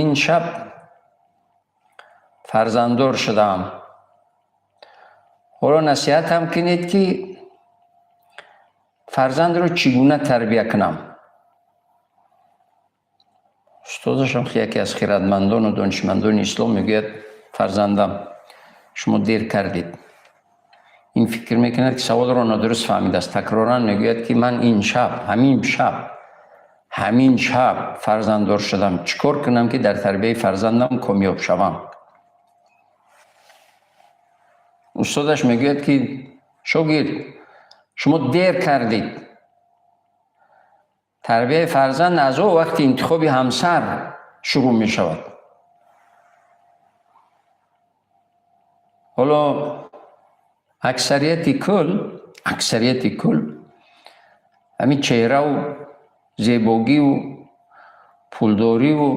Ин шаб фарзанддор шудаам. Ҳоло насиҳатам кунед, ки фарзандро чӣ гуна тарбия кунам. Устозашам, яке аз хирадмандону донишмандони ислом, мегӯяд: «Фарзандам, шумо дер кардед». Ин фикр мекунад, ки саволро нодуруст фаҳмидааст. Такроран мегӯяд, ки ман ин шаб, ҳамин шаб, ҳамин шаб фарзанддор шудам, чӣ кор кунам, ки дар тарбияи фарзандам комёб шавам? Устодаш мегӯяд, ки шогирд, шумо дер кардед. Тарбияи фарзанд аз о вақти интихоби ҳамсар шурӯъ мешавад. Ҳоло аксарияти кул, аксарияти кул ҳамин чеҳраву зебогиву пулдориву